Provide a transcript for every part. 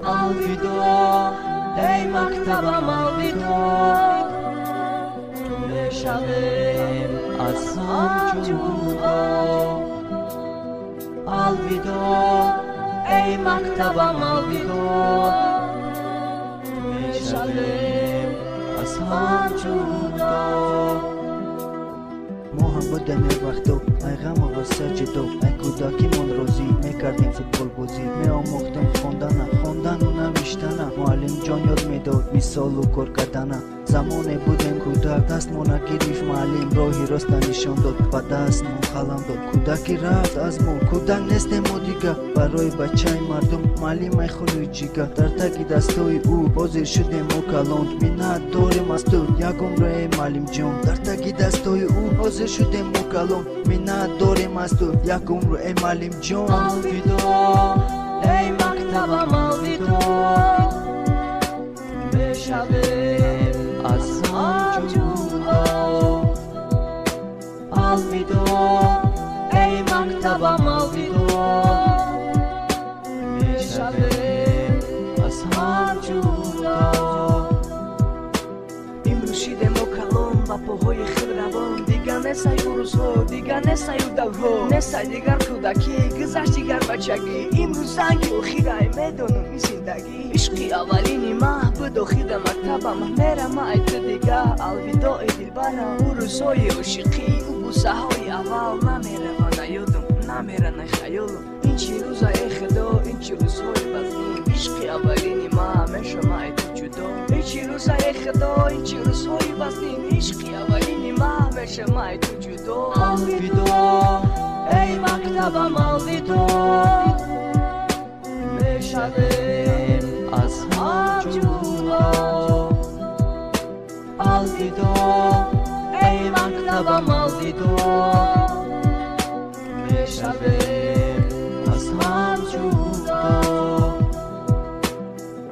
Алвидо, эй мактабам, алвидо, мешавем аз ҳам ҷудо. Алвидо, эй мактабам, алвидо, мешавем аз ҳам ҷудо. Мо ҳам будем як вақто, ай ғаму ғусса ҷудо, ай кӯдакимон розӣ мекардем футболбозӣ, меомӯхтем хондана, хондану навиштана, муаллимҷон ёд медод мисолу кор кардана. Замоне будем кӯдак, дастмона гирифт муаллим, роҳи роста нишон дод, ба дастмон қалам дод. Кӯдаки рафт аз мо, кӯдак нестем мо дига, барои бачаи мардум муаллимай хуни ҷига. Дар таги дастои ӯ ҳозир шудем мо калон, миннат дорем аз ту як умра, эй муаллимҷон. Дар таги дастои ӯ ҳозир шудем мо калон, миннат дорем аз ту як умр, эй муаллимҷон. Алвидо, эй мактабам, алвидо, мешавем аз ҳам ҷудо. Алвидо, эй мактабам, алвидо, мешавем аз ҳам ҷудо. Имрӯз шидем мо калон, ба поҳои худ равон, дигар несай ӯ рӯзҳо, дигар несай ӯ даврҳо, несай дигар кӯдакӣ, гузашт дигар бачагӣ. Имрӯз занги охирай, медонам ин зиндагӣ. Ишқи аввалини ма буд охира мактабам, мерама ай ту дига, алвидои дилбарам. Ӯ рӯзҳои ошиқӣ, ӯ бусаҳои аввал намераванд ёдам, намеранд ай хаёлам. Ин чӣ рӯза, эй худо, ин чӣ рӯзҳои вазнин, ишқи аввалини ма мешама ай ту ҷудо. Ин чӣ рӯза, эй худо, ин чӣ рӯзҳои вазнин, ишқи аввалини ма мешама ай ту ҷудо. Алвидо, эй мактабам, алвидо, мешавем аз ҳам ҷудо. Алвидо, эй мактабам, алвидо, мешавем аз ҳам ҷудо.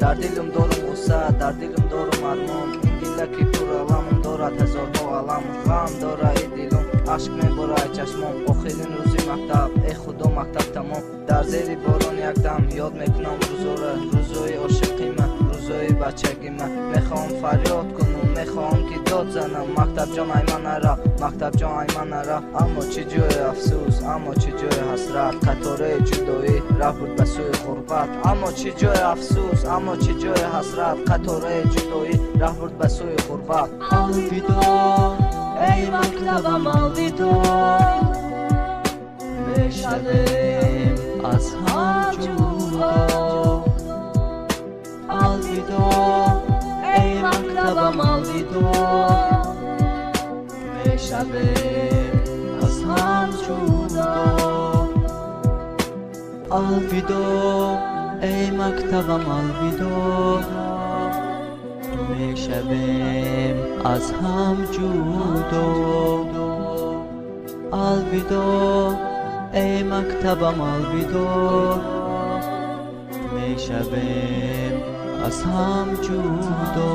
Дар дилам дорум ғусса, дар дилам дорум армон, ин дилаки пураламам дорад ҳазорҳо алам. Ғам дора и дилум, ашк мебора ай чашмом. Охирин рӯзи мактаб, эй худо, мактаб тамом. Дар зери борон якдам ёд мекунам рӯзора, рӯзои ошиқима, рӯзои бачагима. Мехоҳам фарёд кунам, мехоҳам ки дод занам, мактабҷон, ай ман нара, мактабҷон, ай ман нара. Аммо чӣ ҷои афсӯс, аммо чӣ ҷои ҳасрат, қатораи ҷудоӣ рафт буд ба сӯи ғурбат. Аммо чӣ ҷои афсӯс, аммо чӣ ҷои ҳасрат, қатораи ҷудоӣ рафт буд ба сӯи ғурбат. Алвидо, эй мактабам, алвидо, мешавем аз ҳам ҷудо. Алвидо, эй мактабам, алвидо, мешавем аз ҳам ҷудо. Алвидо, эй мактабам, алвидо, мешавем аз ҳам ҷудо. Алвидо, эй мактабам, алвидо, мешавем аз ҳам ҷудо.